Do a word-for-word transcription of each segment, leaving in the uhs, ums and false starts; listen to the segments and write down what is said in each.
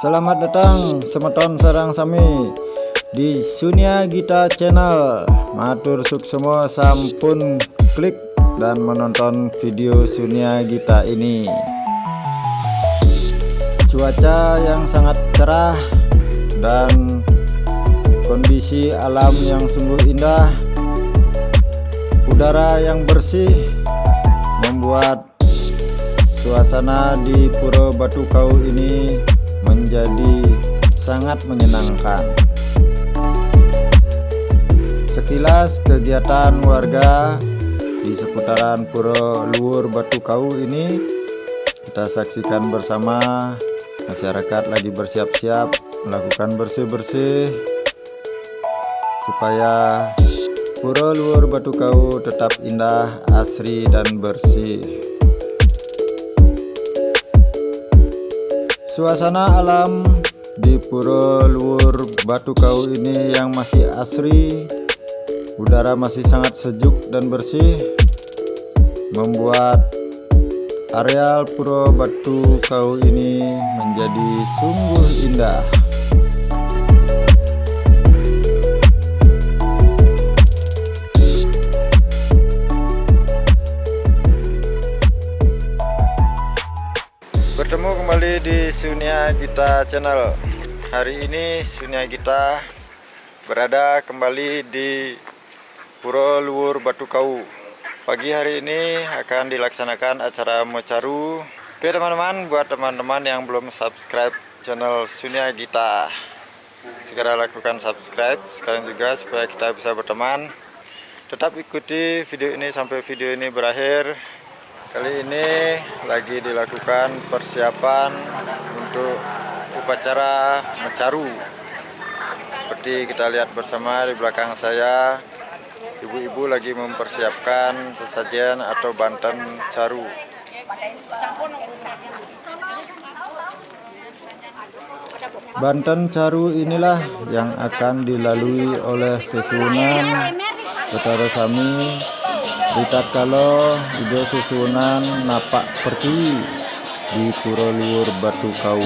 Selamat datang semeton sareng sami di Sunia Gita Channel. Matur suksma sampun klik dan menonton video Sunia Gita ini. Cuaca yang sangat cerah dan kondisi alam yang sungguh indah, udara yang bersih membuat suasana di Pura Batu Kau ini menjadi sangat menyenangkan. Sekilas kegiatan warga di seputaran Pura Luhur Batu Kau ini kita saksikan bersama, masyarakat lagi bersiap-siap melakukan bersih-bersih supaya Pura Luhur Batu Kau tetap indah, asri, dan bersih. Suasana alam di Pura Luhur Batu Kau ini yang masih asri, udara masih sangat sejuk dan bersih, membuat areal Pura Batu Kau ini menjadi sungguh indah. Bertemu kembali di Sunia Gita Channel. Hari ini Sunia Gita berada kembali di Pura Luhur Batu Kau. Pagi hari ini akan dilaksanakan acara mecaru. Oke teman-teman, buat teman-teman yang belum subscribe channel Sunia Gita, segera lakukan subscribe sekarang juga supaya kita bisa berteman. Tetap ikuti video ini sampai video ini berakhir. Kali ini lagi dilakukan persiapan untuk upacara mecaru. Seperti kita lihat bersama di belakang saya, ibu-ibu lagi mempersiapkan sesajen atau banten caru. Banten caru inilah yang akan dilalui oleh sesuunan Betara sami ritatkala Ida sesuunan napak pertiwi di Pura Luhur Batu Kau.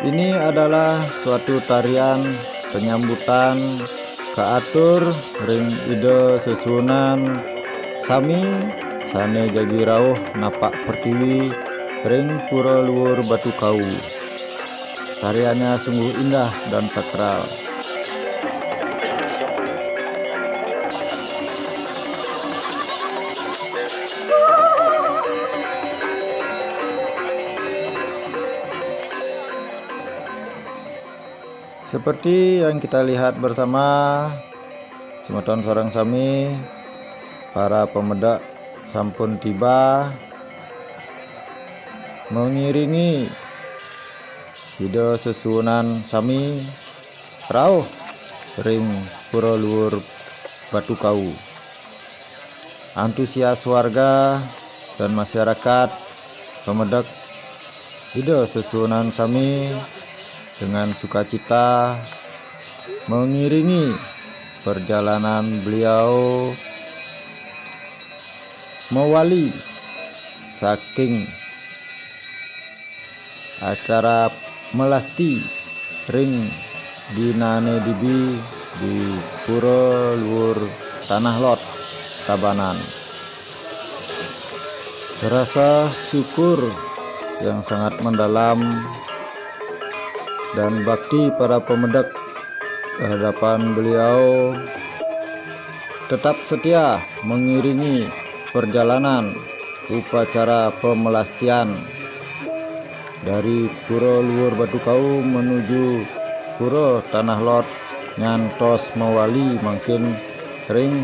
Ini adalah suatu tarian penyambutan kaatur ring Ida sesuunan sami sane jagi rauh napak pertiwi ring Pura Luhur Batu Kau. Tariannya sungguh indah dan sakral. Seperti yang kita lihat bersama, semeton sareng sami, para pamedek sampun tiba mengiringi Ida sesuunan sami rauh ring Pura Luhur Batu Kau. Antusias warga dan masyarakat pamedek Ida sesuunan sami dengan sukacita mengiringi perjalanan beliau mawali saking acara melasti ring dinane dibi di Pura Luhur Tanah Lot, Tabanan. Rasa syukur yang sangat mendalam dan bakti para pamedek kehadapan beliau tetap setia mengiringi perjalanan upacara pemelastian dari Pura Luhur Batu Kau menuju Pura Tanah Lot ngantos mawali mangkin ring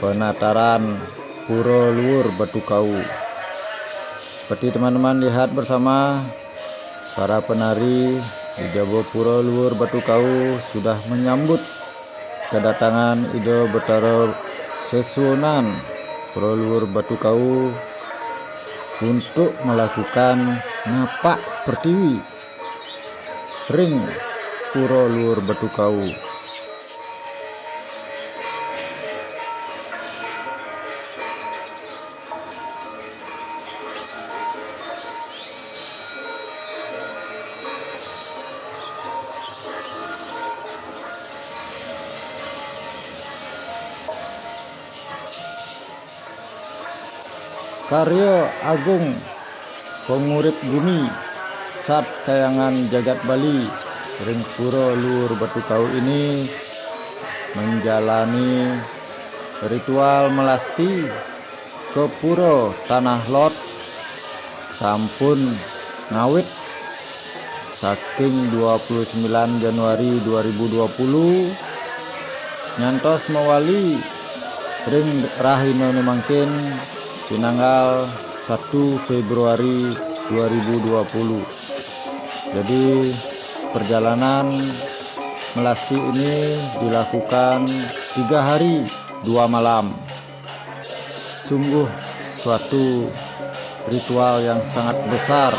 penataran Pura Luhur Batu Kau. Seperti teman-teman lihat bersama, para penari di jaba Pura Luhur Batu Kau sudah menyambut kedatangan Ida Betara sesuunan Pura Luhur Batu Kau untuk melakukan napak pertiwi ring Pura Luhur Batu Kau. Karya agung pangurip gumi, sat kayangan jagat Bali, ring Pura Luhur Batu Kau ini menjalani ritual melasti ke Pura Tanah Lot sampun ngawit saking dua puluh sembilan Januari dua ribu dua puluh nyantos mawali ring rahinane mangkin, pinanggal satu Februari dua ribu dua puluh. Jadi, perjalanan melasti ini dilakukan tiga hari, dua malam. Sungguh suatu ritual yang sangat besar.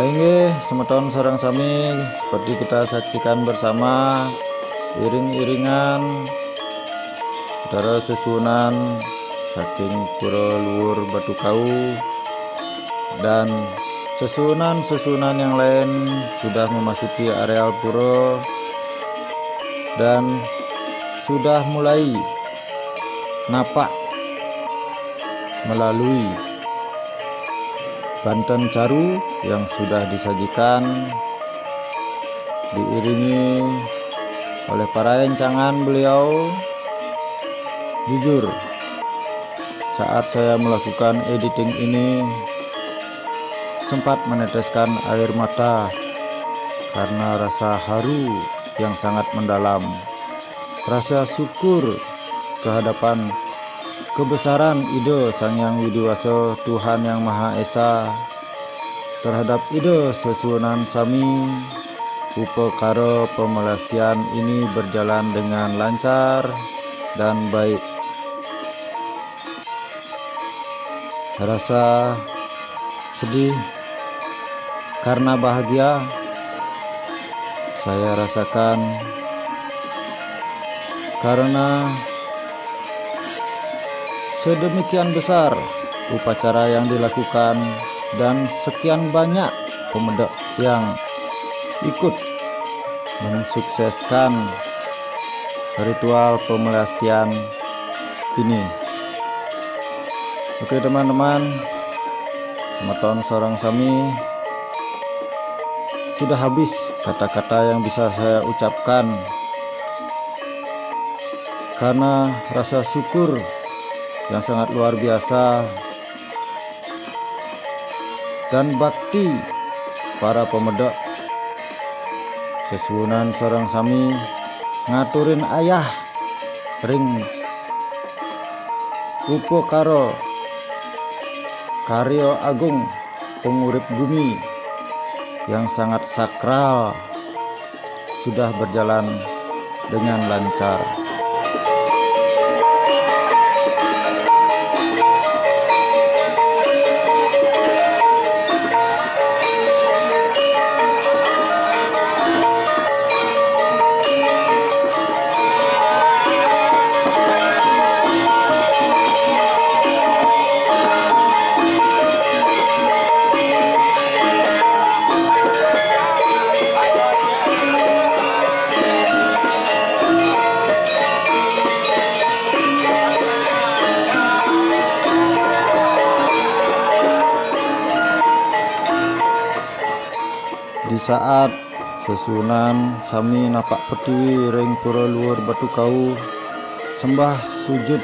Inggih, semeton sareng sami, seperti kita saksikan bersama, iring-iringan antara sesuunan saking Pura Luhur Batu Kau dan sesuunan-sesuunan yang lain sudah memasuki areal pura dan sudah mulai napak melalui banten caru yang sudah disajikan, diiringi oleh para encangan beliau. Jujur, saat saya melakukan editing ini, sempat meneteskan air mata karena rasa haru yang sangat mendalam, rasa syukur kehadapan kebesaran Ida Sang Hyang Widi Wasa, Tuhan Yang Maha Esa, terhadap Ida sesuunan sami, upakara pemelastian ini berjalan dengan lancar dan baik. Rasa sedih karena bahagia saya rasakan karena sedemikian besar upacara yang dilakukan dan sekian banyak pemedek yang ikut mensukseskan ritual pemelastian ini. Oke, teman-teman, semeton sareng sami, sudah habis kata-kata yang bisa saya ucapkan karena rasa syukur yang sangat luar biasa dan bakti para pamedek. Sesuunan sareng sami ngaturin ayah ring upakara karya agung pangurip gumi yang sangat sakral sudah berjalan dengan lancar. Di saat sesuunan sami napak pertiwi ring Pura Luhur Batu Kau, sembah sujud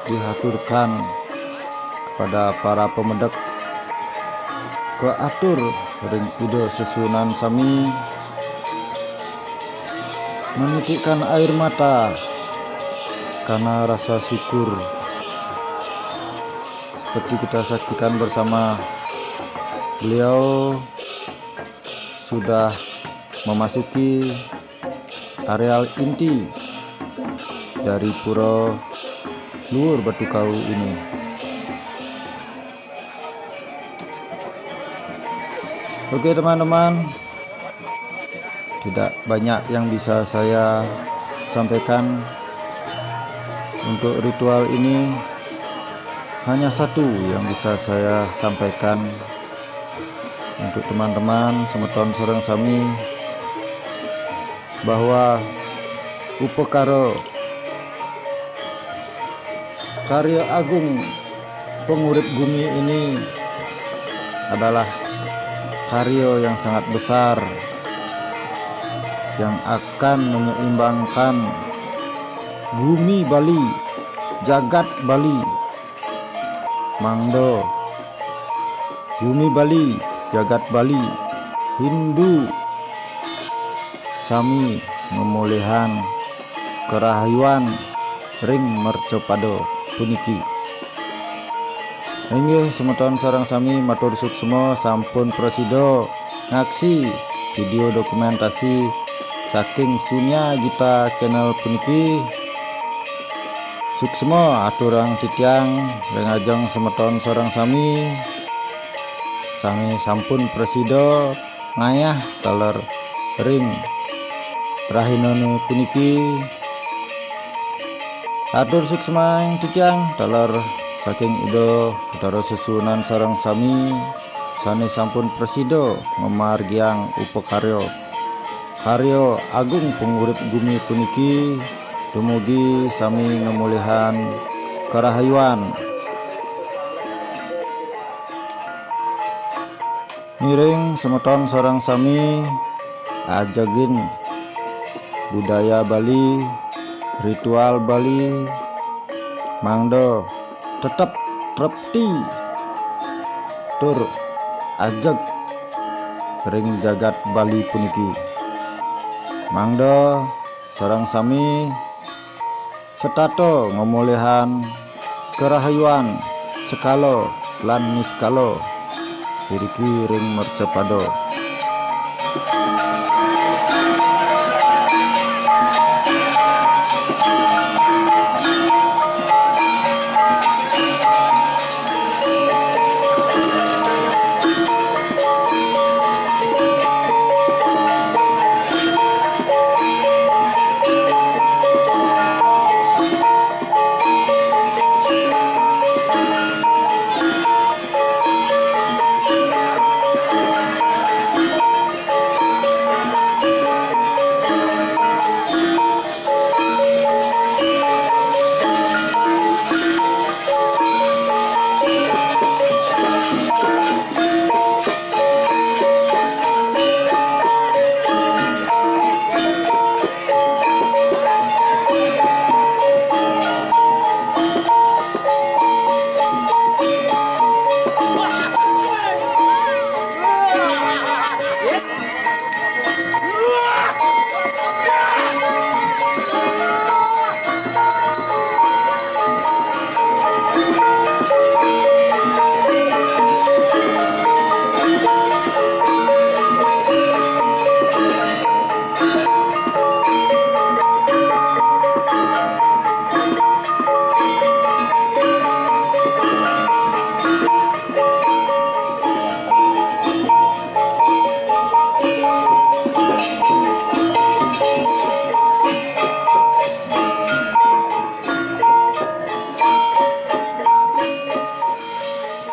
dihaturkan kepada para pamedek, kaatur ring Ida sesuunan sami, menitikkan air mata karena rasa syukur. Seperti kita saksikan bersama, beliau sudah memasuki areal inti dari Pura Luhur Batu Kau ini. Oke, teman-teman, tidak banyak yang bisa saya sampaikan untuk ritual ini. Hanya satu yang bisa saya sampaikan untuk teman-teman semeton sareng sami, bahwa upakara karya agung pengurip gumi ini adalah karya yang sangat besar, yang akan menyeimbangkan gumi Bali, jagat Bali. Mangda gumi Bali, jagat Bali, Hindu sami ngamolihang karahayuan ring mercapada puniki. Inggih, semeton sareng sami matur suksma sampun prasida ngaksi video dokumentasi saking Sunya Gita Channel puniki. Suksma aturang titiang ring ajeng semeton sareng sami, sane sampun prasida ngayah taler ring rahinane puniki. Atur suksmaning titiang taler saking Ida Betara sesuunan sareng sami sane sampun prasida ngamargiang upakarya karya agung pangurip gumi puniki, dumugi sami ngamolihang karahayuan. Ngiring semeton sareng sami ajegin budaya Bali, ritual Bali, mangda tetep trepti tur ajeg ring jagat Bali puniki. Mangda sareng sami setata ngamolihang karahayuan sekala lan niskala iriki ring mercapada.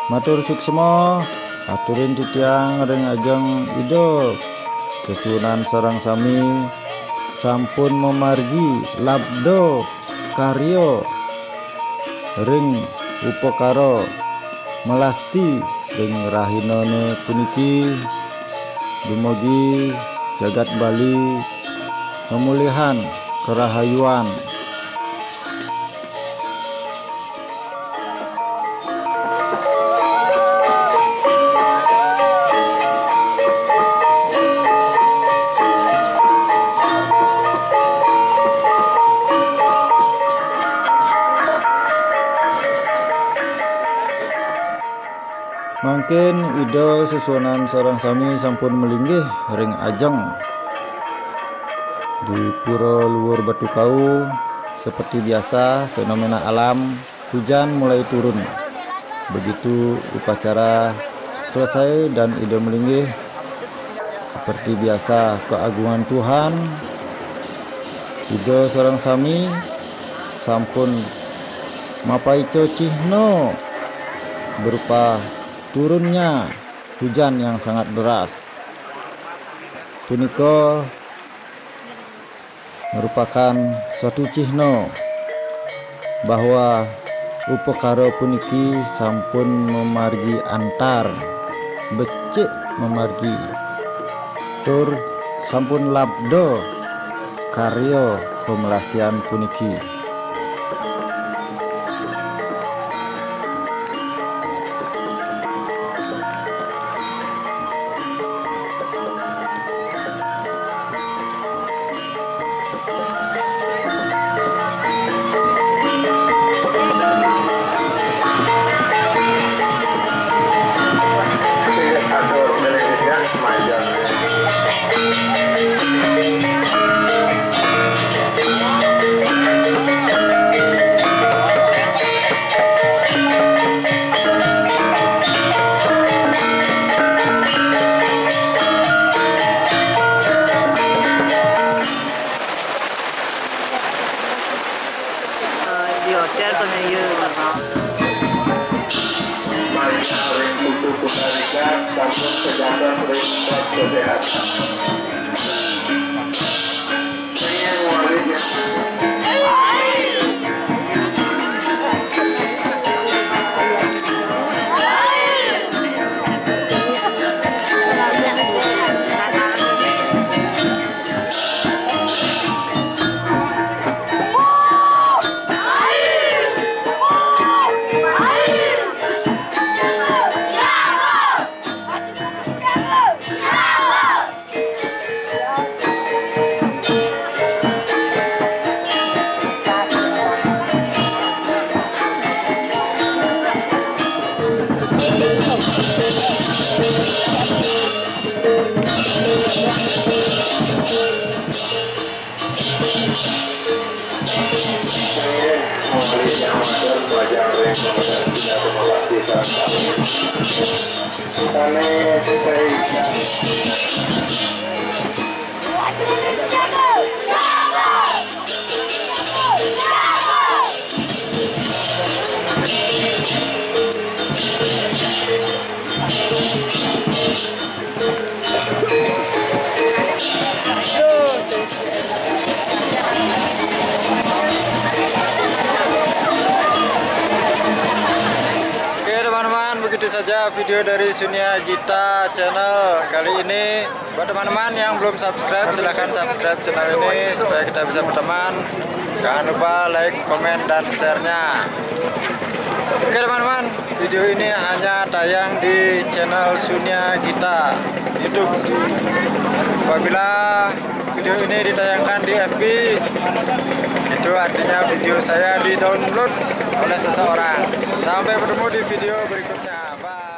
Matur suksma aturin titiang ring ajeng Ida. Sesuunan sareng sami sampun mamargi labda karya ring upakara melasti ring rahinane puniki. Dumugi jagat Bali mamulihan karahayuan. Mangkin Ida sesuunan sareng sami sampun malinggih ring ajeng di Pura Luhur Batu Kau. Seperti biasa, fenomena alam, hujan mulai turun. Begitu upacara selesai dan Ida malinggih, seperti biasa, keagungan Tuhan, Ida sareng sami sampun mapaica cihna berupa turunnya hujan yang sangat deras. Punika merupakan suatu cihna bahwa upakara puniki sampun mamargi antar, becik mamargi, tur sampun labda karya pamelastian puniki. Di hotel tuh, Yu. Oke, teman-teman, begitu saja video dari Sunia Gita Channel kali ini. Buat teman-teman yang belum subscribe, silahkan subscribe channel ini supaya kita bisa berteman. Jangan lupa like, komen, dan share-nya. Oke, teman-teman, video ini hanya tayang di channel Sunia Gita YouTube. Apabila video ini ditayangkan di F B, itu artinya video saya di-download oleh seseorang. Sampai bertemu di video berikutnya. Bye.